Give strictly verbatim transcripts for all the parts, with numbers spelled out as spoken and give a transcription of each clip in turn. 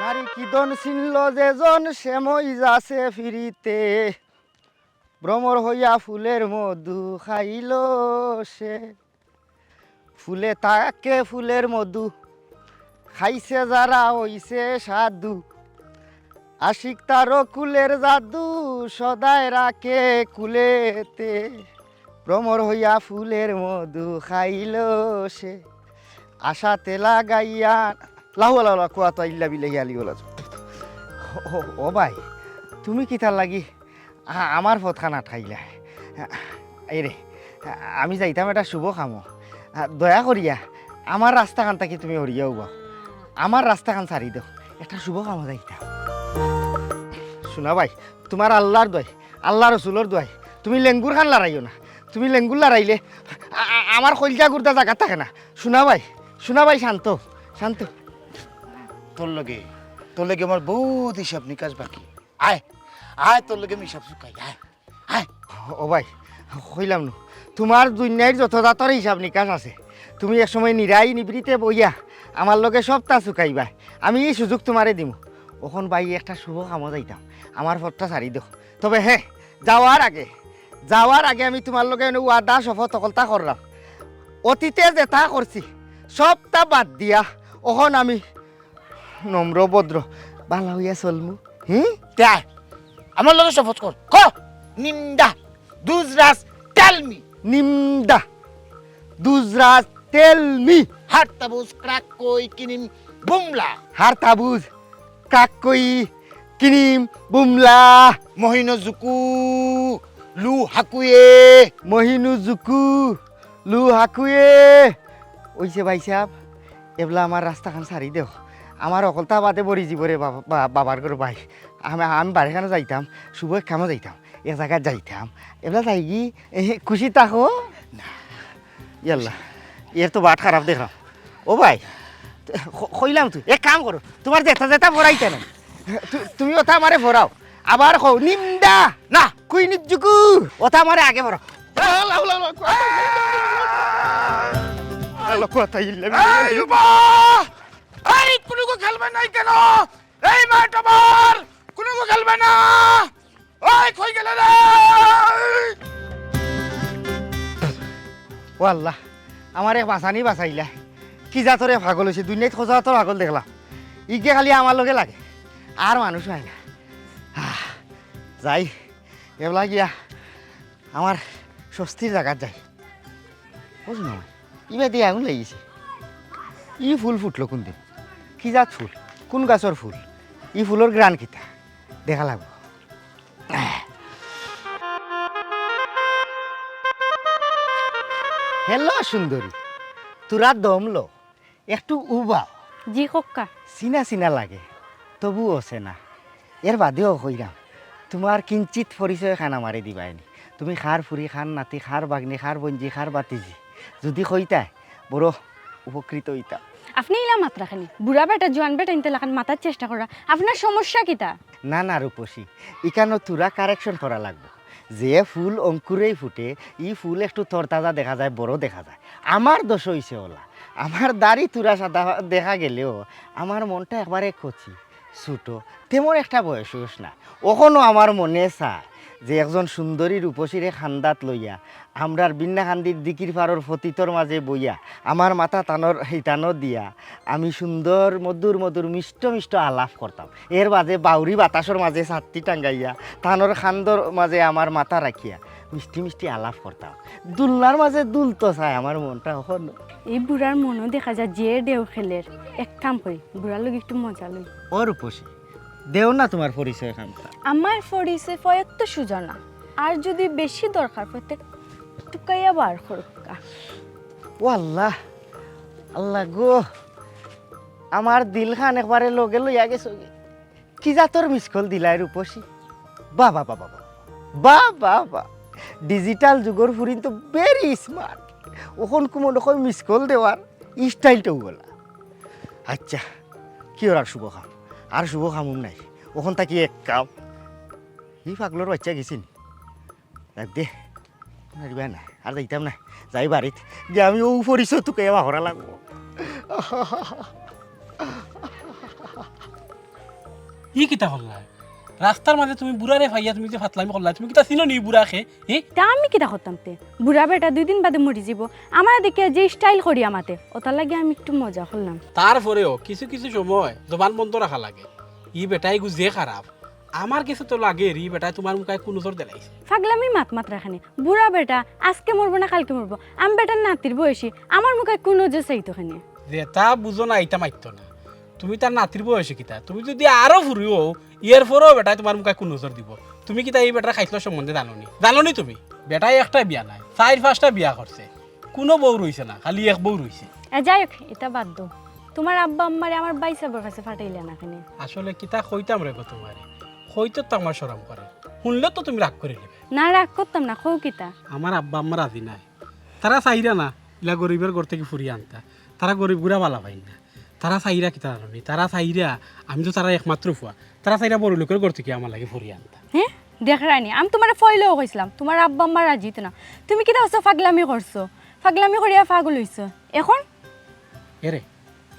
নারী কি ধন চিনল যেজন, সে মই যাছে ফিরিতে। ভ্রমর হইয়া ফুলের মধু খাইল সে। ফুলে থাকে ফুলের মধু, খাইছে যারা হইছে সাধু। আশিক তারও কুলের জাদু, সদায় রাখে কুলেতে। ভ্রমর হইয়া ফুলের মধু খাইল সে। আশাতে লাগাইয়া লাহু আলা ওয়ালা কুওয়াতা ইল্লা বিল্লাহি আলী ওয়ালা। ও, ও ভাই, তুমি কিতার লাগি আ-, আমার পথখান আটকাইলা? এই রে, আমি যাইতাম একটা শুভ কামো। আ, দয়া করিয়া আমার রাস্তাখান থাকি তুমি হরিয়া উবাও। আমার রাস্তাখান ছাড়ি দেও, একটা শুভ কামো যাইতাম। শুনা ভাই, তোমার আল্লাহর দোয়াই, আল্লাহ রসুলর দোয়াই, তুমি লেঙ্গুর খান লড়াইও না। তুমি লেঙ্গুর লড়াইলে আ-, আ-, আমার কইলজা গুর্দা জাগাত থাকে না। শুনা ভাই, শুনা ভাই, শান্ত, শান্ত। তোর লগে, তোর লগে আমার বহুত হিসাব নিকাশ বাকি। আয়, আয়, তোর লগে আমি হিসাব চুকাই, আয়, আয়। ও ভাই, কইলাম নু, তোমার দুনিয়ার যত জাতর হিসাব নিকাশ আছে, তুমি এক সময় নিরাই নিবৃতে বইয়া আমার লগে সবটা চুকাইবা। আমি এই সুযোগ তোমারে দিমু। অখন ভাই একটা শুভ কামো যাইতাম, আমার পথটা ছাড়ি দেও। তবে হ্যাঁ, যাওয়ার আগে, যাওয়ার আগে আমি তোমার লগে এনে ওয়াদা শপথ হকলতা করলাম। অতীতে যেটা করছি, সবটা বাদ দিয়া অখন আমি নম্র ভদ্র বালা হইয়া চলমু। হুম? তে আয়, আমার লগে শপথ কর। ক, নিমদা দুজরাজ, tell me. নিমদা দুজরাজ, tell me. হার তাবুজ ক্রাক কই কিনিম বুমলা। হার তাবুজ ক্রাক কই কিনিম বুমলা। মহিনো জুকু লু হাকুয়ে। মহিনু জুকু লু হাকুয়ে। ওইছে ভাই সাহেব, এবলা আমার রাস্তাখান ছাড়ি দেও। আমার হকলতা বাদে বড়ি জীবরে বাবা, বা-, বাবার ঘর ভাই। আমি, আমি বাড়িখানো যাইতাম, শুভ এক কামো যাইতাম, এক জাগাত যাইতাম। এবলা যাইগি, এ, খুশি থাকো। না। ইয়াল্লা, এর তো বাট খারাপ দেখলাম। ও ভাই, ক-, কইলাম তো, এক কাম করো, তোমার যেটা যেটা ভরাইতে নাই, তু-, তুমি ওটা আমারে ভরাও। আবার কও, নিমদা, না, কুই নিজুকু, ওটা আমারে আগে ভরাও। এই, উবা! এই, কুনুগু খেলবে নাই কেন? এই মাঠ আমার! কুনুগু খেলবে না! ওই, কই গেলে রে? ও আল্লাহ, আমারে বাঁচানি বাঁচাইলা। কি জাতরে পাগল অইছে, দুনিয়াত কত জাতর পাগল দেখলাম। ইগে খালি আমার লগে লাগে, আর মানুষ হয় না। আহ, যাই, এবলা গিয়া আমার স্বস্তির জাগাত যাই। বুঝ না, ইবা দিয়া আগুন লাগিছে। ই ফুল ফুটলো কোন দিন? কি জাত ফুল? কোন গাছর ফুল? ই ফুলর ঘ্রাণ কিতা? দেখা লাগবো। হ্যালো সুন্দরী, তোরা দমলো, একটু উবাও। জি কক্কা। চিনা চিনা লাগে, তবু অচেনা। এর বাদেও কইরাম, তোমার কিঞ্চিত পরিচয় খান আমারে দিবায়নি। তুমি খার ফুরি, খার নাতি, খার বাগনি, খার বঞ্জি, খার বাতিজি। যদি কইতায়, বড় উপকৃত অইতাম। আপনে ইলা মাতরা কেনে? বুড়া বেটা, জোয়ান বেটা ইনতে লাখান মাতার চেষ্টা করা। আপনার সমস্যা কিতা? না, না, রূপসী, ইখানো থুড়া correction করা লাগবো। যে ফুল অঙ্কুরেই ফুটে, ই ফুল একটু তরতাজা দেখা যায়, বড় দেখা যায়। আমার দোষ অইছে অলা, আমার দাড়ি থুড়া সাদা দেখা গেলেও আমার মনটা একবারে কচি। ছোট, তেমন একটা বয়স অইস না। অখনো আমার মনে চায় যে একজন সুন্দরী রূপসীরে খান্দাত লইয়া, আমরার বিন্নাখান্দির দিকির পারর ফতিতর মাঝে বইয়া, আমার মাথা তানর হিতানো দিয়া, আমি সুন্দর মধুর মধুর মিষ্ট মিষ্ট আলাপ করতাম। এর বাদে বাউরি বাতাসর মাঝে ছাত্তি টাঙ্গাইয়া, তানর খান্দর মাঝে আমার মাথা রাখিয়া মিষ্টি মিষ্টি আলাপ করতাম। দুলনার মাঝে দুলতো চায় আমার মনটা অখনো। এই বুড়ার মনও দেখা যায় যে ঢেউ খেলের। এক কাম করি, বুড়ার লগে একটু মজা লই। ও রূপসী, দেও না তোমার পরিচয় খানটা। আমার পরিচয় ফয়েক তো সুজা না, আর যদি বেশি দরকার পড়ে তে তুকাইয়া বার করুক্কা। ও আল্লাহ, আল্লাহ গো, আমার দিলখান একবারে লগে লইয়া গেছো গি। কি জাতর miss call দিলায় রূপসী? বাহ, বাহ, বাহ, বাহ, বাহ। বাহ, বাহ, বাহ। Digital যুগর ফুরিন তো very smart। অখন কুমন অখন miss call দেওয়ার style টাও গলা। আচ্ছা, কি ওর আর শুভ কাম? আর শুভ কাম নাই। অখন থাকি এক কাম। ই পাগলর বাচ্চা গেছিন। দেখ দে। আর দিবা না, আর যাইতাম না। যাই বাড়িত। যে আমি ও পরিচয় তোকে এবার হরা লাগবো। ই কিতা করলায়? রাস্তার মাঝে তুমি বুড়ারে পাইয়া তুমি যে ফাতলামি করলায়, তুমি কিতা চিনো নি বুড়া কে? হি? তে আমি কিতা করতাম তে? বুড়া বেটা দুই দিন বাদে মরি যিবো। আমারে দেখিয়া যে style করিয়া মাতে, অতার লাগি আমি একটু মজা করলাম। তারপরেও কিছু কিছু সময় জবান বন্ধ রাখা লাগে। ই বেটা ইগু যে খারাপ, আমার গেছে তো লাগের ই বেটায় তুমার মুখায় কুনজর দিলাইছে। ফাগলামি মাত মাতরা কেনে। বুড়া বেটা আজকে মরবো না কালকে মরবো। আমি বেটার নাতির বয়সী, আমার মুখায় কুনজর চাইতো কেনে? যেতা বুঝো না ইতা মাতিও না। তুমি তার নাতির বয়সী কিতা? তুমি যুদি আরো ফুরি অও, এর পরেও বেটায় তুমার মুখায় কুনজর দিবো। তুমি কিতা ই বেটার খাইছলর সম্বন্ধে জানো নি? জানো নি তুমি? বেটায় একটা বিয়া নায়, চাইর পাঁচটা বিয়া করছে, কুনু বউ রইছে না, খালি এক বউ রইছে। এ, যাই হোক, ইতা বাদ দেও। তুমার আব্বা আম্মারে আমার ভাইসাবর কাছে পাঠাইলা না কেনে? আসলে কিতা কইতাম রে গো তুমারে, কইতে তো আমার শরম করে, হুনলে তো তুমি রাগ করি নিবায়। না, রাগ করতাম না, কও কিতা? আমার আব্বা আম্মা রাজি নায়, তারা চাইরা না ইলা গরিবর ঘর থাকি ফুরি আনতা। তারা গরিব গুরা বালা পাইন না। তারা চাইরা কিতা জানো নি? তারা চাইরা, আমি তো তারার একমাত্র ফুয়া, তারা চাইরা বড় লোকর ঘর থাকি আমার লাগি ফুরি আনতা। হে, দেখরায়নি, আমি তুমারে পয়লাউ কইছলাম, তুমার আব্বা আম্মা রাজি তো না। তুমি কিতা অইছো, ফাগলামি করছো, ফাগলামি করিয়া পাগল অইছো। এখন এরে,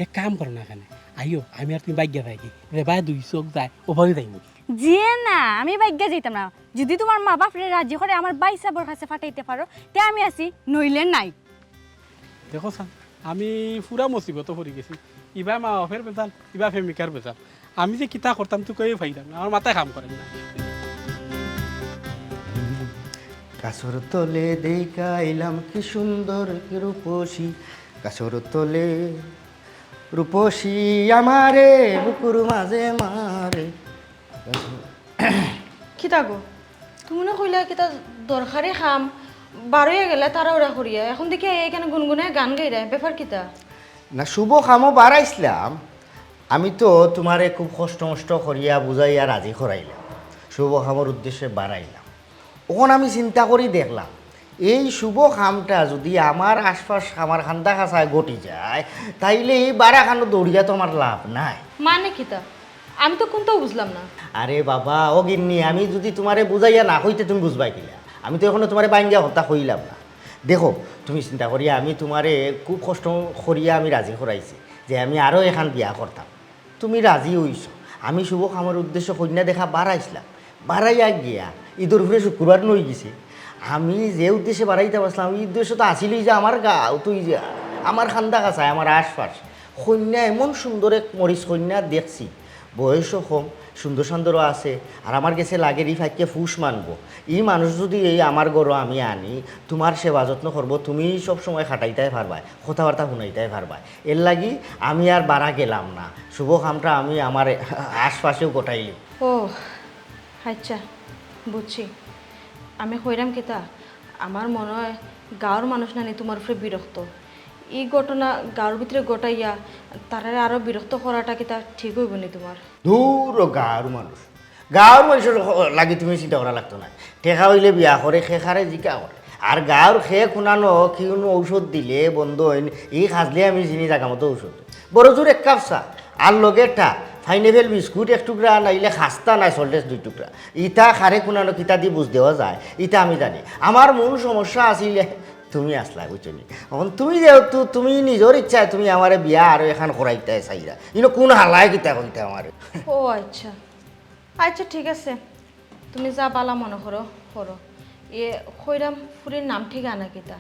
এক কাম করো না কেনে, আইও, আমি আর তুমি বাইগ্গা যাইগি, যেবায় দুই চউখ যায়, ওবায়দি যাইমু। জি না, আমি বাইগ্গা যাইতাম না। যুদি তুমার মা বাপরে রাজি করে আমার ভাইসাবর কাছে পাঠাইতে পারো, তে আমি আছি, নইলে নাই। দেখো চাইন, আমি পুরা মুসিবতো পড়ি গেছি। ইবায় মা বাপর বেজাল, ইবায় প্রেমিকার বেজাল। আমি যে কিতা করতাম তুকাইও পাইরাম না, আমার মাথায় কাম করে না। গাছর তলে দেখাইলাম কি সুন্দর রূপসী, গাছর তলে রূপসী আমারে বুকুর মাঝে মারে। কিতা গো? তুমি না কইলা কিতা দরকারি কাম, বারইয়া গেলা তাড়াহুড়া করিয়া। এখন দেখি এইখানে গুনগুনায় গান গাইরায়, ব্যাপার কিতা? না, শুভ কামো বারাইছলাম। আমি তো তুমারে খুব কষ্ট মষ্ট করিয়া বুঝাইয়া রাজি করাইলাম। শুভ কামর উদ্দেশ্যে বারাইলাম। অখন আমি চিন্তা করি দেখলাম, এই শুভ কামটা যুদি আমার আশপাশ, আমার কান্দা কাছায় ঘটি যায়, তাইলে ই বারা খানো দৌড়িয়া তো আমার লাভ নাই। মানে কিতা? আমি তো কুন্তাউ বুঝলাম না। আরে বাবা, ও গিন্নি, আমি যুদি তুমারে বুঝাইয়া না কইতে তুমি বুঝবায় কিলা? আমি তো অখনো তুমারে বাইঙ্গা কথা কইলাম না। দেখো, তুমি চিন্তা করিয়া আমি তুমারে খুব কষ্ট করিয়া আমি রাজি করাইছি যে আমি আরো এখান বিয়া করতাম। তুমি রাজি অইছো। আমি শুভ কামর উদ্দেশ্যে কইন্যা দেখা বারাইছলাম। বারাইয়া গিয়া ইদর উপরে শুক্রবার নই গেছে। আমি যে উদ্দেশ্যে বারাইতাম আছলাম, ই উদ্দেশ্য তো আছিল অউ যে আমার গাঁও, তুই যে আমার কান্দা কাছায়, আমার আশপাশ। কইন্যা এমন সুন্দর এক মরিচ কইন্যা দেখছি, বয়সও কম, সুন্দর সুন্দরও আছে, আর আমার গেছে লাগের ই ফাইক্কে পুষ মানবো। ই মানুষ যুদি এই আমার ঘরো আমি আনি, তুমার সেবা যত্ন করবো, তুমি সব সময় খাটাইতায় পারবায়, কথাবার্তা হুনাইতায় পারবায়। এর লাগি আমি আর বারা গেলাম না, শুভ কামটা আমি আমার আশপাশেউ ঘটাইলি। ও, আচ্ছা, বুঝছি। আমি কইরাম কিতা, আমার মনে অয় গাঁওর মানুষ নানি তুমার উপরে বিরক্ত। ই ঘটনা গাঁওর ভিতরে ঘটাইয়া তারারে আরো বিরক্ত করাটা কিতা ঠিক অইবো নি তুমার? দূর ও গাঁওর মানুষ, গাঁওর মানষর লাগি তুমি চিন্তা করা লাগতো নায়। টেকা অইলে বিয়া করে, খে খারে জিকা করে। আর গাঁওর খে কুনানো কিউনো ঔষধ দিলে বন্ধ অইন, ই খাজলে আমি চিনি জাগা মতো ঔষধ। বড় জোর এক কাপ চা, আর লগে টা পাইনএপল বিস্কুট এক টুকরা, নাইলে খাস্তা নায় সল্টেস দুই টুকরা। ইতা খারে কুনানো কিতা দি বুঝ দেওয়া যায়, ইতা আমি জানি। আমার মূল সমস্যা আছিল তুমি আছলায়, বুঝছো নি? অখন তুমি যেহেতু তুমি নিজর ইচ্ছায় তুমি আমারে বিয়া আরো এখান করাইতায় চাইরা, ইনো কুন হালায় কিতা কইতা আমারে? ও আচ্ছা, আচ্ছা, ঠিক আছে, তুমি যা বালা মনো করো, করো। ইয়ে, কইরাম ফুরির নাম ঠিকানা কিতা?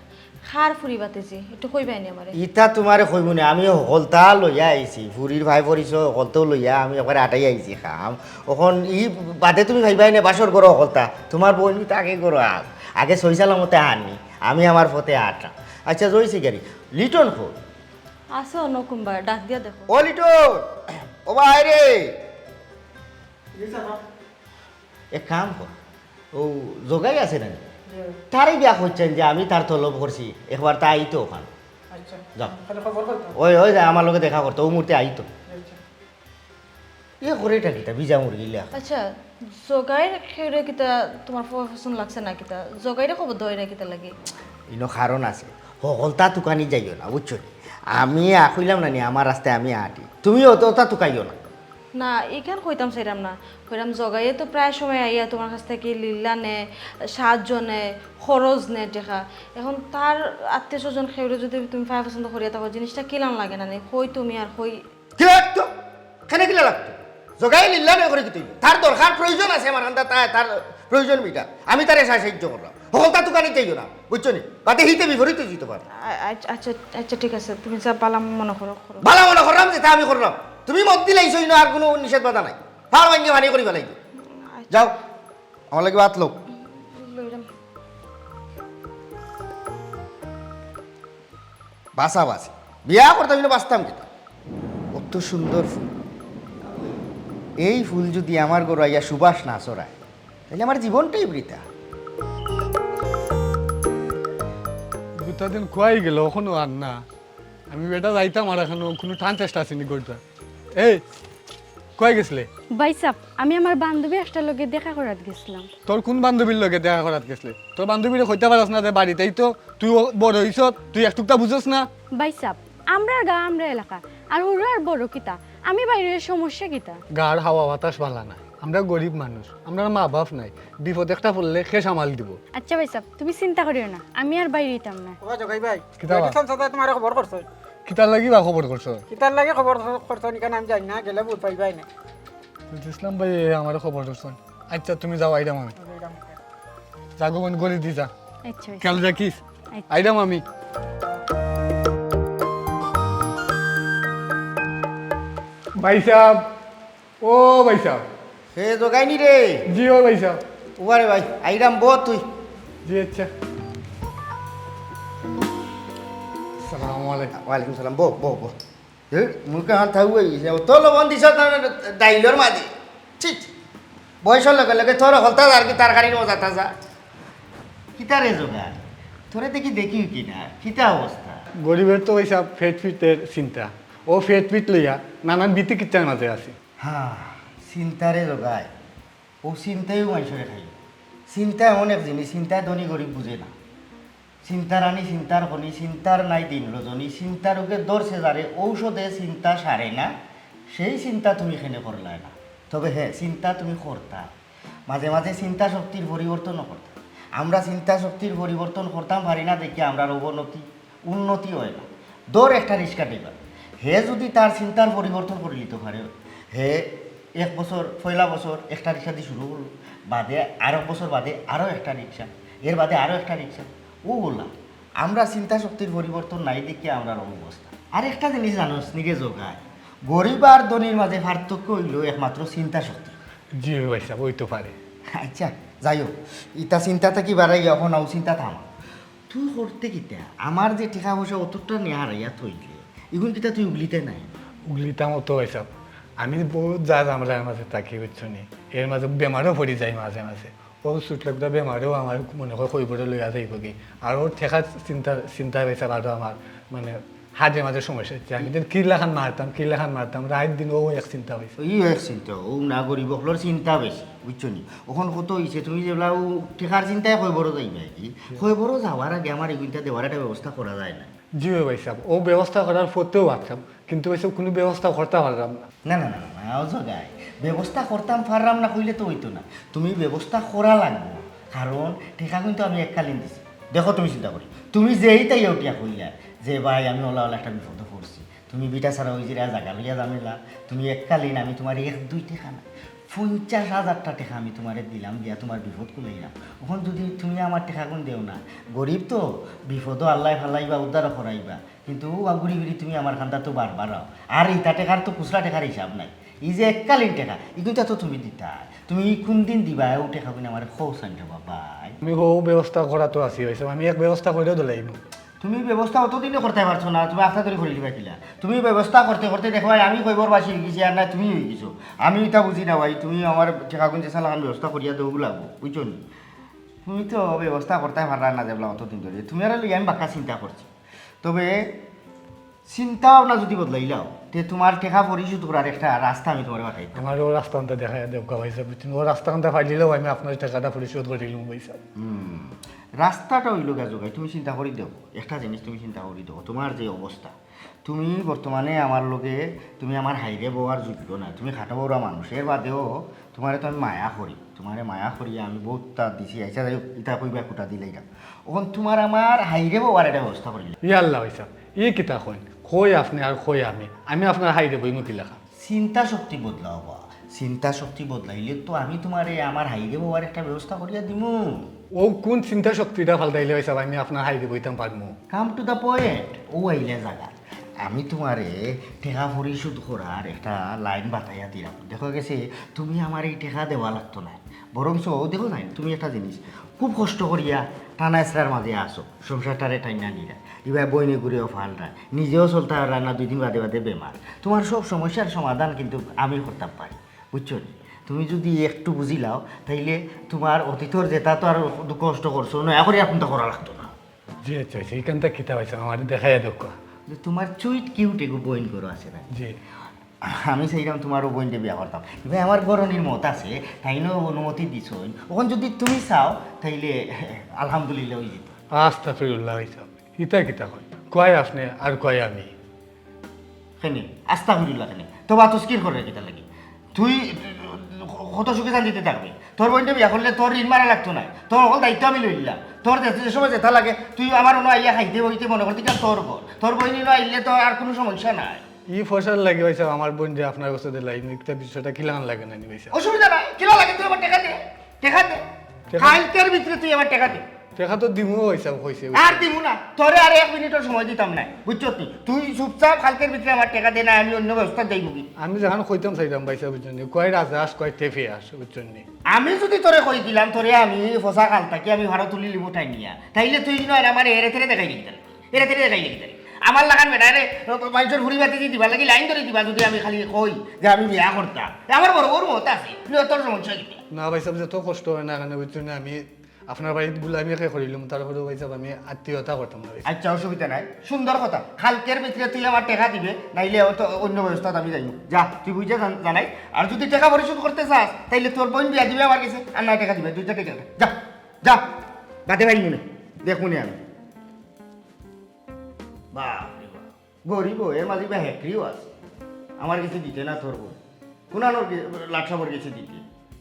কার ফুরি বাতিজি? একটু কইবায়নি আমারে। ইতা তুমারে কইমু নে, আমি হকলতা লইয়া আইছি, ফুরির ভাই পরিচয় হকলতাউ লইয়া আমি একবারে আটাই আইছি কাম। অখন ই বাদে তুমি পাইবায়নি বাসর ঘরো হকলতা, তুমার বইন তাকে করো আগ। আগে সই সালামতে আনি, আমি আমার পথে আটরাম। আচ্ছা, জয়সি গাড়ি, লিটন কই? আছে অন্য কুনবা, ডাক দিয়া দেখো। ও লিটন, ও বাইরে। এক কাম কর, ও জগাই আছে না নি? জি। তারে গিয়া কইছইন যে আমি তার তলব করছি, একবার তা আইতো অখান। আচ্ছা। যাও। তাহলে খবর করতো। ওই, ওই যে আমার লগে দেখা করতো, ও মুহূর্তে আইতো। আচ্ছা। ইয়ে করে এটা কিতা, বিজা মুরগি লেখা। আচ্ছা, জগাইর কেউরে কিতা তুমার প-, পছন্দ লাগছে না কিতা? জগাইরে খবর দেওয়ায় না কিতা লাগি? ইনো কারণ আছে। হকলতা তুকানি যাইও না, বুঝছো নি? আমি আ-, কইলাম না নি, আমার রাস্তায় আমি আটি। তুমিও তো তা তুকাইও না। না, ইখান কইতাম চাইরাম না। কইরাম, জগাইয়ে তো প্রায় সময় আইয়া তুমার কাছ থাকি লিল্লা নে, সাহায্য নে, খরচ নে টেকা। এখন তার আত্মীয় স্বজন কেউরে যুদি তুমি পায় পছন্দ করিয়া থাকো, জিনিসটা কিলান লাগে না নি? কই তুমি আর কই? কিলা লাগতো? কেনে কিলা লাগতো? জগাই লিল্লা নয় করে কিতা অইলো? তার দরকার, প্রয়োজন আছে আমার কান্দাত, তার, তার প্রয়োজন মিটা। আমি তারে সাহায্য করলাম। হকলতা তুকানি যাইও না, বুঝছো নি? বাদে হিতে বিপরীতে দিতে পারে। আ-, আচ্ছা, আচ্ছা, আচ্ছা, ঠিক আছে, তুমি যা বালা মনে করো, করো। বালা মনে করলাম যেটা আমি করলাম। তুমি মত দিলাইছো, ইনো আর কোনো নিষেধ বাধা নাই। পাড় ভাঙ্গি পানি করি ফালাই দিও। যাও, আমার লাগি ভাত লও। লইলাম। বাছা বাছি। বিয়া করতাম, কিন্তু বাছতাম কিতা? অত সুন্দর ফুল। এই ফুল যদি আমার ঘরো আইয়া সুবাস না ছড়ায়, তাইলে আমার জীবনটাই বৃথা। দুটা দিন খুয়াই গেল, অখনো আর না। আমি বেটা যাইতাম, আর অখনো কোনো টান চেষ্টা আছেনি ঘরটা। এই, কই গেছলে? ভাইসাব, আমি আমার বান্ধবী একটার লগে দেখা করাত গেছিলাম। তোর কোন বান্ধবীর লগে দেখা করাত গেছলে? তোর বান্ধবীরে কইতা পারস না যে বাড়িতেই তো, তুই ও বড় হইছস, তুই একটুকটা বুঝস না? ভাইসাব, আমরার গাঁও, আমরার এলাকা, আর হুরু আর বড় কিতা? আমি বাইরে সমস্যা কিতা? গাঁওর হাওয়া বাতাস ভালা নায়, আমরা গরিব মানুষ, আমরার মা বাপ নাই, বিপদ একটা পড়লে কে সামাল দিব? আচ্ছা ভাইসাব, তুমি চিন্তা করিও না, আমি আর বাইরে হইতাম না। ও জগাই ভাই, কিতা বা? দেখলাম চাচা তোমারে খবর করছে। কিতার লাগি বা খবর করছো? কিতার লাগি খবর করছো নি কেন আমি জানি না, গেলে বুঝ পাইবাই না। বুঝলাম ভাই, আমারে খবর করছো। আচ্ছা, তুমি যাও, আইরাম আমি। যা গো, বন্ধ করে দি যা। আচ্ছা, আচ্ছা। খেয়াল রাখিস। আচ্ছা। আইরাম আমি। ভাইসাব, ও ভাইসাব। হে জগাইনি রে। জি ও ভাইসাব। উবারে ভাই, আইরাম, বো তুই। জি আচ্ছা। সালামু আলাইকুম। ওয়ালাইকুম সালাম, বো, বো, বো। এ, মুখে হাত থাকবো এই, অত লবণ দিছ তার ডাইলর মাঝে। ছি, ছি। বয়সর লগে লগে তোর হলতা আর কি তরকারির মজা তাজা। কিতা রে জগাই? তোরে দেখি দেখি কি না? কিতা অবস্থা? গরিবের তো ওই সব পেট পিটের চিন্তা। ও পেট পিট লইয়া নানান বিতিকিচ্ছার মাঝে আছি। হ্যাঁ, চিন্তা রে জগাই। ও চিন্তায়ও মানুষরে খাই। চিন্তা এমন এক জিনিস, চিন্তায় ধনী গরিব বুঝে না। চিন্তার আনি, চিন্তার খনি, চিন্তার নাই দিন রজনী, চিন্তা রোগে ধরছে যারে, ঔষধে চিন্তা সারে না, সেই চিন্তা তুমি কেনে করলায় না। তবে হ্যাঁ, চিন্তা তুমি করতা, মাঝে মাঝে চিন্তা শক্তির পরিবর্তনও করতা। আমরা চিন্তা শক্তির পরিবর্তন করতাম পারি না দেখি আমরার অবনতি, উন্নতি হয় না। ধর একটা রিক্সা ড্রাইভার, হে যদি তার চিন্তার পরিবর্তন করিলিতো পারে, হে এক বছর, পয়লা বছর একটা রিক্সা দি শুরু করলো, বাদে আরো বছর বাদে আরো একটা রিক্সা, এর বাদে আরো একটা রিক্সা, ও বললাম, আমরা চিন্তা শক্তির পরিবর্তন নাই দেখিয়া আমরার অবস্থা। আর একটা জিনিস জানোস নি রে জগাই, গরিব আর ধনীর মাঝে পার্থক্য অইলো একমাত্র চিন্তা শক্তি। জি ভাইসাব, অইতো পারে। আচ্ছা, যাই হোক, ইতা চিন্তা থাকি বাড়াইয়া অখন অউ চিন্তা থামা। তুই করতে কিতা? আমার যে টেকা পয়সা অতটা নিয়া হারাইয়া থইলে, ইগুন কিতা তুই উগলিতে নাই? উগলিতাম অতো ভাইসাব। আমি বহুত যা ঝামেলার মাঝে থাকি, বুঝছো নি? এর মাঝে বেমারও পড়ি যাই মাঝে মাঝে। ও ছুটলোকটা বেমারেও আমার মনে হয় কইবরে লইয়া যাইবো কি। আর ওর টেকার চিন্তা, চিন্তা ভাইসাব আরো আমার মানে হার্টের মাঝে সমস্যা হচ্ছে। আমি দিন কিলাখান মারতাম, কিলাখান মারতাম, রাইত দিন ও এক চিন্তা হইছে। ই এক চিন্তা, ও না গরিব অকলর চিন্তা বেশি, বুঝছো নি? অখন কত হইছে, তুমি যেবলা ও টেকার চিন্তায় কইবরো যাইবা কি? কইবরো যাওয়ার আগে আমার এগুনটা দেওয়ার একটা ব্যবস্থা করা যায় না? জি ভাইসাব, ও ব্যবস্থা করার পথেও ভাবতাম, কিন্তু ভাইসাব কোনো ব্যবস্থা করতে পারলাম না। না, না, না, না, না, ও জগাই, ব্যবস্থা করতাম পারলাম না কইলে তো হইতো না, তুমি ব্যবস্থা করা লাগবো, কারণ টেকা কিন্তু আমি এককালীন দিছি। দেখো তুমি চিন্তা করি, তুমি যেই তাই উঠিয়া কইলা যে ভাই আমি ওলা ওলা একটা বিপদে পড়ছি, তুমি বিটা ছাড়া ওই যে জায়গা লইয়া ঝামেলা, তুমি এককালীন আমি তোমার এক দুই টেকা না, পঞ্চাশ হাজারটা টেকা আমি তোমারে দিলাম, দিয়া তোমার বিপদ কুলাইলাম। অখন যদি তুমি আমার টেকাগুন দেও না, গরিব তো, বিপদও আল্লায় ফালাইবা, উদ্ধারও করাইবা, কিন্তু ও ঘুরি ফিরি তুমি আমার কান্দাত বারবার আও। আর ইতা টেকার তো খুচরা টেকার হিসাব নাই, ই যে এককালীন টেকা, ইগুনতা তো তুমি দিতায়। তুমি কোন দিন দিবায় ও টেকাগুন আমারে কও চাইন রে বাবাই। আমি হউ ব্যবস্থা করাত আছি ভাইসাব, আমি এক ব্যবস্থা করিয়া দিলাইমু। তুমি ব্যবস্থা অতদিনে করতায় পারছো না, তুমি আস্তা ধরি করি দিবায় কিলা? তুমি ব্যবস্থা করতে করতে দেখবায় আমি কইবরবাসী হই গেছি, আর না তুমি হই গেছো। আমি ইতা বুঝি না ভাই, তুমি আমার টেকাগুন যেছা লাখান ব্যবস্থা করিয়া দেও লাগবো, বুঝছো নি? তুমি তো ব্যবস্থা করতায় পাররায় না যেবলা অতদিন ধরি। তুমারে লইয়া আমি বাক্কা চিন্তা করছি। তবে চিন্তা ভাবনা যদি বদলাইলাও, তে তুমার টেকা পরিশোধ করার একটা রাস্তা আমি তুমারে বাতাইতাম। আমারে ও রাস্তা কান্তা দেখাইয়া দেউক্কা ভাইসাব, বুঝছো নি? ও রাস্তা কান্তা পাইলিলেও আমি আপনার টেকাটা পরিশোধ করি দিমু ভাইসাব। হুম, রাস্তাটা অইলো গিয়া জগাই, তুমি চিন্তা করি দেখো, একটা জিনিস তুমি চিন্তা করি দেখো, তুমার যে অবস্থা, তুমি বর্তমানে আমার লগে, তুমি আমার হাইরে বওয়ার যোগ্য না, তুমি খাটো বড়া মানুষ, এর বাদেও তুমারে তো আমি মায়া করি, তুমারে মায়া করি আমি বউততা দিছি। আচ্ছা যাই হোক, ইতা কইবা কুটা দিলাইরাম। অখন তুমার আমার হাইরে বওয়ার একটা ব্যবস্থা করিলাইরাম। ইয়া আল্লাহ ভাইসাব, ই কিতা কইন? কই আপনে আর কই আমি? আমি আপনার হাইরে বইমু কিলাখান? চিন্তা শক্তি বদলাও বা, চিন্তা শক্তি বদলাইলে তো আমি তুমারে আমার হাইরে বওয়ার একটা ব্যবস্থা করিয়া দিমু। ও কোন চিন্তা শক্তিটা ফালতাইলে ভাইসাব আমি আপনার হাইরে বইতাম পারমু? Come to the point, ও আইলে জাগা। আমি তুমারে টেকা পরিশোধ করার একটা লাইন বাতাইয়া দিলাম। দেখো গেছে, তুমি আমার এই টেকা দেওয়া লাগতো না, বরঞ্চ দেখো নাই, তুমি একটা জিনিস খুব কষ্ট করিয়া টানা এসরার মাঝে আসো, সংসারটারে টাইনা নিরা, ইবা বইনে ঘুরেও ফালরা, নিজেও চলতে পাররা না, দুই দিন বাদে বাদে বেমার। তুমার সব সমস্যার সমাধান কিন্তু আমি করতাম পারি, বুঝছো নি? তুমি যদি একটু বুঝিলাও, তাইলে তুমার অতীতর যেটা তো আর দুঃখ কষ্ট করছো, নয়া করি আর কোনটা করা লাগতো না। জি আচ্ছা আচ্ছা, এইখানটা কিতা ভাইসাব আমারে দেখাইয়া দেউক্কা। যে তুমার সুইট কিউট এগু বইন ঘরো আছে না? জি। আমি চাইলাম তুমার ও বইনরে বিয়া করতাম। ইবা আমার ঘরনির মত আছে, তাইনও অনুমতি দিছইন। অখন যদি তুমি চাও, তাইলে আলহামদুলিল্লাহ অই যেত। আস্তাগফিরুল্লাহ ভাইসাব, ইতা কিতা কয়? কয় আপনে আর কয় আমি। কেনে? আস্তাগফিরুল্লাহ কেনে? তওবা তজকির কররে কিতা লাগি? তুই কত সুখে শান্তিতে থাকবে। তোর বইনরে বিয়া করলে তোর ঋণ মারা লাগতো নায়, তোর হকল দায়িত্ব আমি লইলাম। তোর যে, যে সময় যেটা লাগে তুই আমার অনো আইয়া খাইতে বইতে মনে করতে গেলে তোর ঘর, তোর বইন অনো আইলে তো আর কুনু সমস্যা নাই। ই পয়সার লাগি ভাইসাব আমার বইনরে আপনার গেছে দিলাই, ইতা বিষয়টা কিলান লাগে না নি ভাইসাব? অসুবিধা নাই, কিলা লাগে তুই আমার টেকা দে, টেকা দে। টেকা? কাইলকের ভিতরে তুই আমার টেকা দে। টেকা তো দিমু ভাইসাব কইছে। আর দিমু না, তোরে আর এক মিনিটও সময় দিতাম না, বুঝছস নি? তুই চুপচাপ কাইলকের ভিতরে আমার টেকা দে, না আমি অন্য ব্যবস্থা দেইমুগি। আমি যেখান কইতাম চাইরাম ভাইসাব, বুঝছইন নি? কয় রাজহাঁস, কয় টেপি হাঁস, বুঝছইন নি? আমি যদি তোরে কই দিলাম, তোরে আমি ফসা খাল থাকি আমি ভাড়া তুলি লিমু টাইনিয়া, তাইলে তুই নয় আমার এরে তেরে দেখাই দিতে, এরে তেরে দেখাই দিতে। আমার লাখান বেটা রে, মানুষের হুড়ি বাতি দিবা লাগি লাইন ধরি দিবা, যদি আমি খালি কই যে আমি বিয়া করতাম, আমার বড় বড় মত আছে, তুই তোর সমস্যা কি? না ভাইসাব, যত কষ্ট অয় না কেনে, বুঝছইন নি? আমি আপনার বাড়িত গুলামি একে করিলাম, তারপরেও ভাইসাব আমি আত্মীয়তা করতাম না ভাইসাব। আচ্ছা, অসুবিধা নাই, সুন্দর কথা। কাইলকের ভিতরে তুই আমার টেকা দিবে, নাইলে ও তো অন্য ব্যবস্থা আমি যাইমু। যা, তুই বুঝে জান-, জানাই। আর যদি টেকা পরিশোধ করতে চাস, তাইলে তোর বইন বিয়া দিবে আমার গেছে, আর না টেকা দিবে, দুইটা টেকা দে। যা, যা, বাদে ভাই মনে, দেখমুনে আমি। বাপ রে বাপ। গরিব, এর মাঝে বা হেকরিও আছে। আমার গেছে দিতে না তোর বইন। কুনানোর গে-, লাটসাবর গেছে দিতে।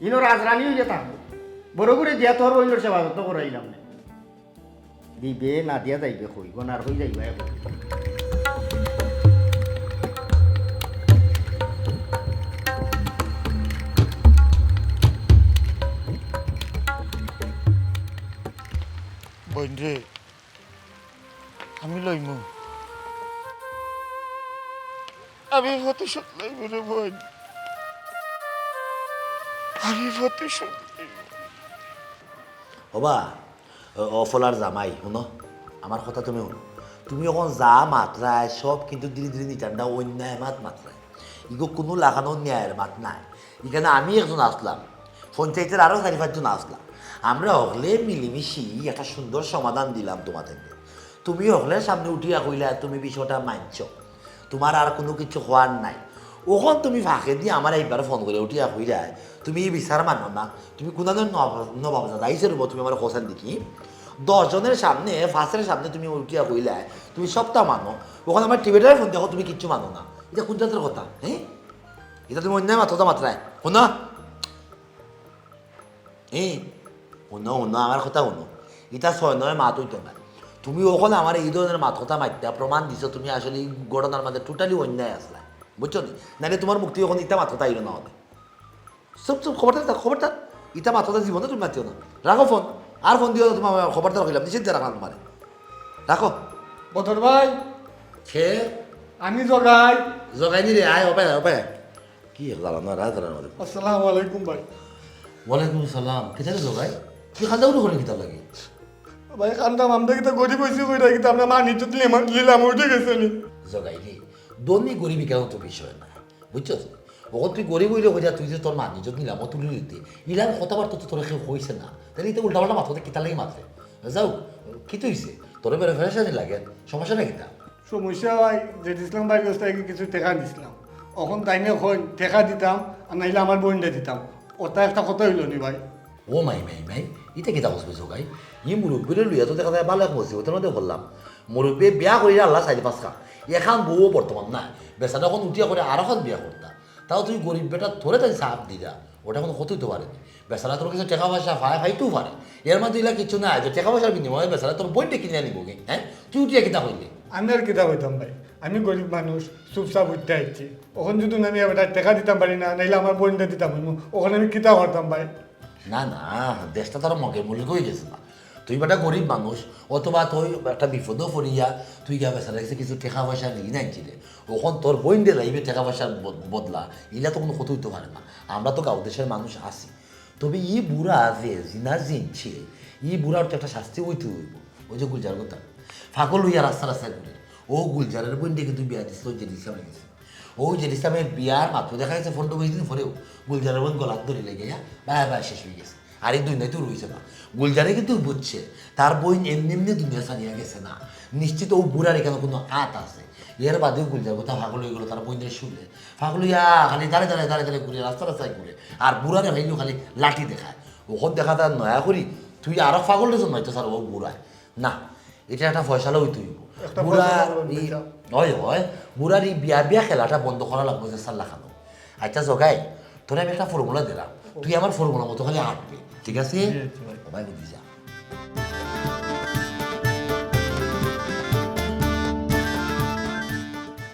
ইনো রাজরানী অইয়া থাকবো। বড় করে দিয়া তোর বইনর সেবা যত্ন করাইলাম না। দিবে না দিয়া যাইবে কই, গনার কই যাইবা এখন। বইন রে, আমি লইমু। আমি প্রতিশোধ লইমু রে বইন, আমি প্রতিশোধ লইমু। ওবা, ও-, অফলার জামাই, হুনো, আমার কথা তুমি হুনো। তুমি অখন যা মাতরায়, সব কিন্তু ধীরে ধীরে নিটান্ডা অন্যায় মাত মাতরায়। ইগু কুনু লাখানো ন্যায়ের মাত নায়। ইখানো আমি একজন আছলাম, পঞ্চায়েতর আরো চারি পাঁচজন আছলা। আমরা হকলে মিলিমিশি একটা সুন্দর সমাধান দিলাম তুমারে। তুমি হকলের সামনে উঠিয়া কইলা তুমি বিষয়টা মানছো, তুমার আর কুনু কিচ্ছু কওয়ার নাই। অখন তুমি ফাঁকেদি আমারে একবার ফোন করি উঠিয়া কইরায় তুমি ই বিচার মানো না, তুমি কুনানোর নবাব-, নবাবজাদা আইছে রুমো, তুমি আমারে কওছাইন দেখি। দশ জনর সামনে, পাঁচর সামনে তুমি উঠিয়া কইলায় তুমি সবটা মানো, অখন আমার টিবেটারে ফোন দেখো তুমি কিচ্ছু মানো না। ইটা কুন জাতর কথা, হে? ইটা তুমি অন্যায় মাতরায়, মাতরায়। হুনো? এ, হুনো, হুনো, আমার কথা হুনো। ইটা ছয় নয় মাত অইতো না। তুমি অখন আমারে ই ধরনর মাত কথা মাতিয়া প্রমাণ দিছো তুমি আসলে ই ঘটনার মাঝে totally অন্যায় আছলায়। বুঝছো নি? নাইলে তুমার মুখ থাকি অখন ইটা মাত কথা আইলো না অনে। চুপ, চুপ, খবরদার, খবরদার। ইটা মাত কথা জীবনে তুমি মাতিও না। রাখো ফোন। আর ফোন দিও না তুমারে, খবরদার কইলাম, নিষেধ রাখলাম তুমারে। রাখো। বদর ভাই, কে? আমি জগাই। জগাই নি রে, আয়, ওবায়, ওবায়। কি জ্বালা না, রাত জ্বালা না। আসসালামু আলাইকুম ভাই। ওয়ালাইকুম সালাম। কিতা রে জগাই? তুই কান্দা উঠে করে কিতা লাগে? ভাই, কান্দাম, আমরা কিতা গরিব অইছি কইরা কিতা আমরা মান ইজ্জত নিলাম, নিলাম, উঠি গেছে নি? জগাই রে, ধনী গরিব ইখান তো বিষয় না, বুঝছস? অখন তুই গরিব অইলে কইরা তুই যে তোর মান ইজ্জত নিলাম, ও তুলি নিতে। ইলান কথাবার্তা তো তোরে কেউ কইছে না। তাইলে ইতা উল্টাপাল্টা মাত কথা কিতার লাগি মাতরে? যাউক, কিতা অইছে? তোরে বেড়ে ফেরেশানি লাগে, সমস্যা নাই কিতা? সমস্যা ভাই, জেড ইসলাম ভাইর গেছ থাকি কিছু টেকা নিছলাম। অখন তাইনে কইন টেকা দিতাম, আর নাইলে আমার বইনরে দিতাম। অটা একটা কথা অইলো নি ভাই? ও মাই, মাই, মাই, ইতা কিতা কস বে জগাই? ই মুরব্বিরে লইয়া তো দেখা যায় বালা এক মুসিবতর মাঝে পড়লাম। মুরব্বিয়ে বিয়া করিয়া আনলা চাইর পাঁচখান, এখান বউও বর্তমান নাই। বেচারা অখন উঠিয়া কইরা আরোখান বিয়া করতা। তাও তুই গরিব বেটা, তোরে তাইন চাপ দিরা, অটা কুনু কথা অইতো পারে নি। বেচারা তোর গেছে টেকা পয়সা পায়, পাইতেও পারে। এর মাঝে ইলা কিচ্ছু নাই যে টেকা পয়সার বিনিময়ে বেচারা তোর বইনরে কিনিয়া নিবোগি, হে? তুই উঠিয়া কিতা কইলে? আমি আর কিতা কইতাম ভাই? আমি গরিব মানুষ, চুপচাপ উঠতে আইছি। অখন যদি আমি এবার টেকা দিতাম পারি না, নাইলে আমার বইনরে দিতাম অইমু, অখন আমি কিতা করতাম ভাই? না না, দেশটা তো আর মগের মুলুক অইগেছে না। তুই বেটা গরিব মানুষ, অথবা তুই একটা বিপদো পড়িয়া তুই গিয়া বেচারার গেছে কিছু টেকা পয়সা ঋণ আনছিলে, অখন তোর বইনরে যাইবে টেকা পয়সার বদ-, বদলা, ইলা তো কুনু কথা অইতো পারে না। আমরা তো গাঁও দেশের মানুষ আছি, তবে ই বুড়া যে জিনা জিনছে, ই বুড়ার তো একটা শাস্তি অইতে অইবো। ওই যে গুলজার কথা, পাগল অইয়া রাস্তা রাস্তায় ঘুরে, ও গুলজারের বইনরে কিন্তু বিয়া দিছিল জেড ইসলামের গেছে। ও জেড ইসলামের বিয়ার মাত্র দেখা গেছে পনেরো বিশ দিন পরেউ গুলজারের বইন গলাত ধরি লেগে গিয়া বায় বায় শেষ অইগেছে। আর এই দুই নাই তো রইছে না। গুলজারে কিন্তু বুঝছে, তার বইন এমনি এমনি দুনিয়া ছাড়িয়া গেছে না, নিশ্চিত ও বুড়ার এখানো কুনু আত আছে। এর বাদেউ গুলজার কথা পাগল অইগেলো, তার বইনরে শুনে পাগল অইয়া খালি দাঁড়ে দাঁড়ে দাঁড়ে দাঁড়ে ঘুরে, রাস্তা রাস্তায় ঘুরে। আর বুড়ারে পাইলেউ খালি লাঠি দেখায়। অখন দেখা যায় নয়া করি তুই আরো পাগলরে জন্মাইতো স্যার ও বুড়ায়। না, ইটা একটা ফয়সালা অইতে অইবো। একটা বুড়া ফয়সালা করুন, ই-, ভাইসাব। অয়, অয়, বুড়ার ই বিয়া বিয়া খেলাটা বন্ধ করা লাগবো যে সাল্লা খানো। আচ্ছা জগাই, তোরে আমি একটা ফর্মুলা দিলাম, তুই আমার ফর্মুলা মতো খালি আটবে, ঠিক আছে? জি, আচ্ছা ভাই। ও ভাই, বুঝি যা।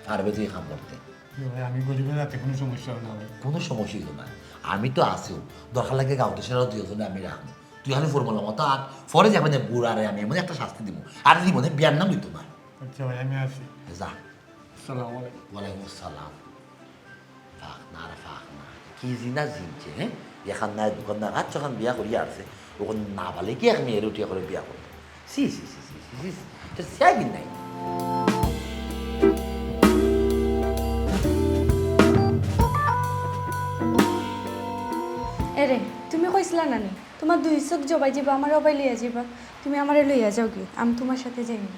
পারবে তুই কাম করতে? জি ভাই, আমি গরিবের হাতে কুনু সমস্যা অয় না ভাই। কুনু সমস্যা অইতো না, আমি তো আছিউ। দরকার লাগে গাঁও দেশের আরো দুইজনে আমি রাখবো। তুই খালি ফর্মুলা মতো আট, পরে যাবে না বুড়ারে আমি এমন একটা শাস্তি দিমু, আর জীবনে বিয়ার নাম অইতো না। আচ্ছা ভাই, আমি আসি। যা। আসসালামু আলাইকুম। ওয়ালাইকুম আসসালাম। ফাক না রে ফাক না, কি জিনা জিনছে, হ্যাঁ? এখান নাই, দোকান নাই, আচ্ছা, এখান বিয়া করিয়া আসছে, অখন না পালে কি এক মেয়ের উঠিয়া করে বিয়া করবে? সি, সি, সি, সি, সি, সি, সি। এটা সিয়াই দিন নাই। এরে, তুমি কইছিলা না নি, তুমার দুই চোখ জবাই যিবা, আমারে অবায় লইয়া যিবা। তুমি আমারে লইয়া যাওগি, আমি তুমার সাথে যাইমু।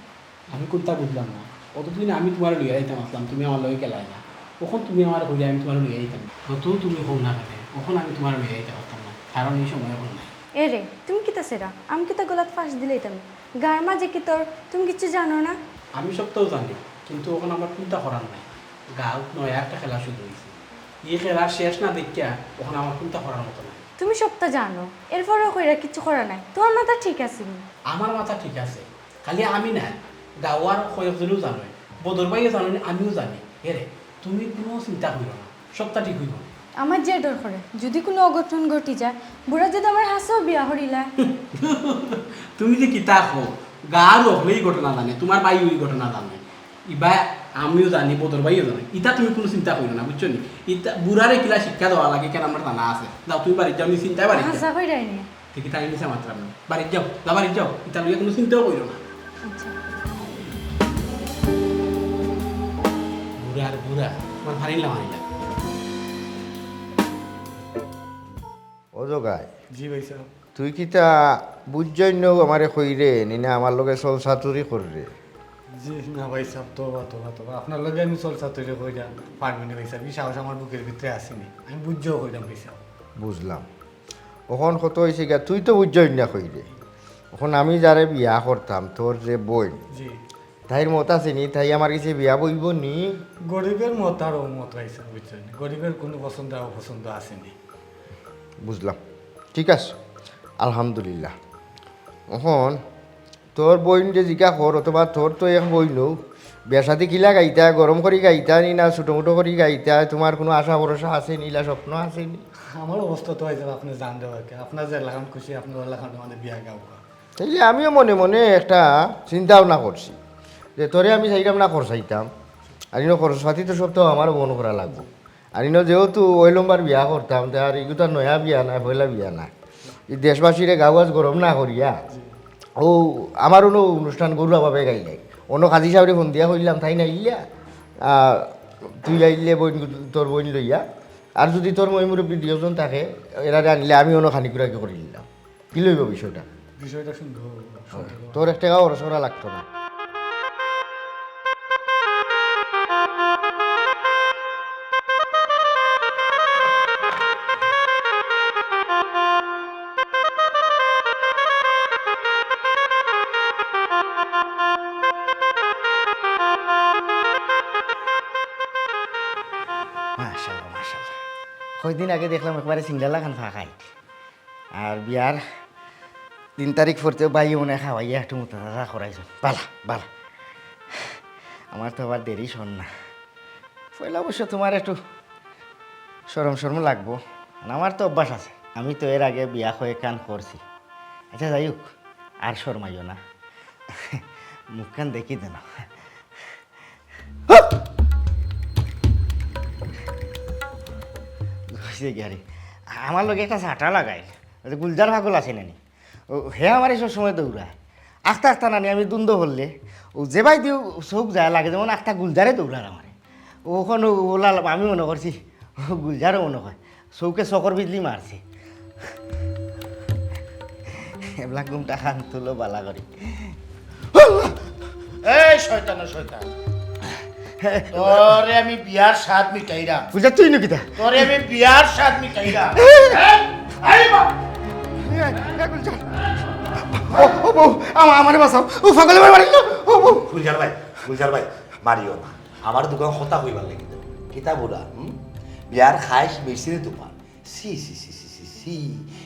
আমি কুন্তা বুঝলাম না, অতদিন আমি তুমারে লইয়া যাইতাম আছলাম, তুমি আমার লগে গেলায় না। অখন তুমি আমারে কইলে আমি তুমারে লইয়া যাইতাম। যত তুমি কও না কেনে, অখন আমি তুমারে লইয়া যাইতাম পারতাম না, কারণ এই সময় অখন নাই। এরে, তুমি কিতা সেরা? আমি কিতা গলাত ফাঁস দিলাইতাম? গাঁর মাঝে কি তোর, তুমি কিচ্ছু জানো না? আমি সবতাউ জানি, কিন্তু অখন আমার কুন্তা করার নাই। গাঁওত নয়া একটা খেলা শুরু অইছে, ই খেলার শেষ না দেখিয়া অখন আমার কুন্তা করার মতো নাই। তুমি সবতা জানো, এরপরেও কইরা কিচ্ছু করার নাই। তুমার মাথা ঠিক আছে নি? আমার মাথা ঠিক আছে, খালি আমি নায়, গাঁওর কয়েকজনেউ জানইন, বদর ভাইও জানইন, আমিও জানি। এরে, তুমি কুনু চিন্তা করিও না, সবতা ঠিক অইবো। আমার যে ডর করে, যুদি কুনু অঘটন ঘটি যায়, বুড়া যুদি আমার হাছাউ বিয়া করিলায়। তুমি যে কিতা কও, গাঁওর অকলেউ ই ঘটনা জানে, তুমার ভাইও ই ঘটনা জানে, ইবা আমিও জানি, বদর ভাইও জানে। ইতা তুমি কুনু চিন্তা করিও না, বুঝছো নি? ইতা বুড়ারে কিলা শিক্ষা দেওয়া লাগে, কেন আমার জানা আছে। যাও, তুমি বাড়িত যাও, নিশ্চিন্তায় বাড়িত যাও। হাছা কইরায় নি? দেখি তাই নিচে মাতরাম না। বাড়িত যাও, যা বাড়িত যাও। ইতা লইয়া কুনু চিন্তাও করিও না। আচ্ছা। বুড়ার বুড়া, তুমার ফারিলা মারিলা। ও জগাই, জি ভাইসাব। তুই কিতা বুঝছইন না আমারে কইরে, নি না আমার লগে ছল চাতুরি কররে? জি না ভাইসাব, তওবা, তওবা, তওবা। আপনার লগে আমি ছল চাতুরি কইরাম পারমু নি ভাইসাব, ই সাহস আমার বুকের ভিতরে আছে নি। আমি বুঝিয়াউ কইরাম ভাইসাব। বুঝলাম। অখন কত অইছে গিয়া, তুই তো বুঝছইন না কইরে। অখন আমি যারে বিয়া করতাম, তোর যে বইন, জি। তাইর মত আছে নি, তাই আমার গেছে বিয়া বইবো নি? গরিবের মত আর অউ মত ভাইসাব, বুঝছইন নি? গরিবের কুনু পছন্দ আর অপছন্দ আছে নি। বুঝলাম, ঠিক আছে, আলহামদুলিল্লাহ। অখন তোর বইনরে জিকা কর, অথবা তোর তো এক বইনউ, বিয়া শাদি কিলা গাইতা, গরম করি গাইতা নি না ছোটমোটো করি গাইতা, তুমার কুনু আশা ভরসা আছে নি, ইলা স্বপ্ন আছে নি? আমার অবস্থা তো ভাইসাব আপনে জানইন, আপনার যে লাখান খুশি, আপনে অউ লাখান মানে বিয়া গাউক্কা। তাইলে আমিও মনে মনে একটা চিন্তা ভাবনা করছি যে তোরে আমি চাইরাম না, কর চাইতাম, আর ইনো খরচ পাতি তো সবতা আমারে বহন করা লাগবো। আর ইনো যেহেতু অউ লম্বার বিয়া করতাম, তে আর ইগুতা নয়া বিয়া নায়, পয়লা বিয়া নায়। ই দেশবাসীরে গাউ আজ গরম না করিয়া, অউ আমার অনো অনুষ্ঠান ঘরোয়াভাবে গাইলাই। অনো কাজী সাবরে ফোন দিয়া কইলাম, তাইন আইলা, আহ, তুই আইলে বইন, তোর বইন লইয়া, আর যুদি তোর ময় মুরব্বি দুইজন থাকে, এরারে আনলে আমি অনো খানিকুরাকি করি দিলাম। কিলা অইবো বিষয়টা? বিষয়টা সুন্দর অইবো, সুন্দর অইবো। তোর এক টেকাও খরচ করা লাগতো না। মাশাআল্লাহ, মাশাআল্লাহ। কয়দিন আগে দেখলাম একবারে সিন্ডালা খান ফাঁকাই। আর বিয়ার তিন তারিখ পড়তে ভাইয়ে মনে হয় খাওয়াইয়া একটু মুতাজা করাইছইন। বালা, বালা। আমার তো আবার দেরি শর না। পয়লা অবশ্য তুমার একটু শরম শরম লাগবো, আর আমার তো অভ্যাস আছে, আমি তো এর আগে বিয়া কয়েকখান করছি। আচ্ছা, যাই হোক, আর শরমাইও না, মুখখান দেখি দেন। কইছে কি আরে, আমার লগে একটা চাটা লাগাইল, ওই যে গুলজার পাগল আছে নানি, ও, হে আমারে সব সময় দৌড়ায়। আখতা আখতা নানি আমি দুন্দো করলে, ও যেবায় দিও চউখ যায় লাগে, যেমন আখতা গুলজারে দৌড়ার আমারে। অখন ও, ওলা আমি মনো করছি, ও গুলজারও মনো কয়, চউখে চকর বিজলি মারছে। এবলা ঘুমটা খান তুলো বালা করি। এই শয়তানের শয়তান, তোরে আমি বিয়ার স্বাদ মিটাইরাম। বুঝা তুই নু কিতা? তোরে আমি বিয়ার স্বাদ মিটাইরাম। এই, এই বা- এ, এ, গুলজার। ও, ও বউ, আমা-, আমারে বাঁচাও। ও পাগলে মারি মারিল। ও বউ। গুলজার ভাই, গুলজার ভাই, মারিও না। আমার দুখান কথা কইবার লাগি তো। কিতা বুড়া, হুম? বিয়ার খাইছ বেশি রে তোমার। সি, সি, সি, সি, সি, সি।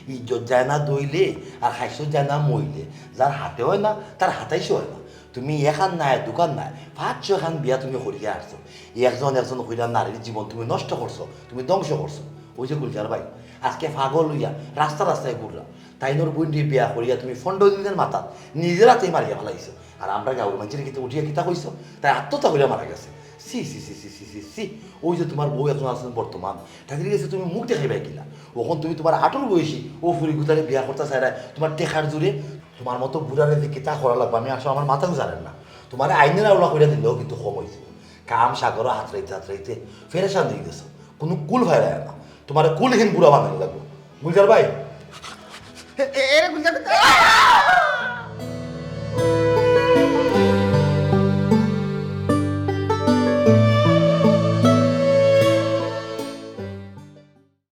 ইজ্জত যায় না দইলে, আর খাইছ যায় না মইলে। যার হাতে হয় না, তার হাতাইছে হয় না। তুমি এখান নায়, দুখান নায়, পাঁচ ছয়খান বিয়া তুমি করিয়া আসছো। একজন একজন কইরা নারীর জীবন তুমি নষ্ট করছো, তুমি ধ্বংস করছো। ওই যে গুলজার ভাই, আজকে পাগল হইয়া রাস্তা রাস্তায় ঘুররা। তাইনর বইনরে বিয়া করিয়া তুমি পনরো দিনর মাথাত নিজের হাতে মারিয়া ফালাইছো। আর আমরা গাঁওর মানষরে কিতা উঠিয়া কিতা কইছো? তাই আত্মহত্যা করিয়া মারা গেছে। সি, সি, সি, সি, সি, সি, সি। ওই যে তোমার বউ এখন আছেন বর্তমান, তাদের কাছে তুমি মুখ দেখাইবায় কিলা? অখন তুমি তোমার আটর বয়সী ও ফুরি গুতারে বিয়া করতা চাইরায় তোমার টেকার জোরে। তোমার মতো বুড়ারে যে কিতা করা লাগবে, আমি আসলে আমার মাথাও জানেন না। তোমার আইনের আওলা করিয়া দিলেও কিন্তু কম হইছে। কাম সাগরও হাতড়াইতে হাতড়াইতে ফেরেশান হয়ে গেছো, কোনো কুল ফাইরায় না। তোমার কুলহীন বুড়া বানানো লাগবে। গুলজার ভাই, এ, এ, এরে গুলজার।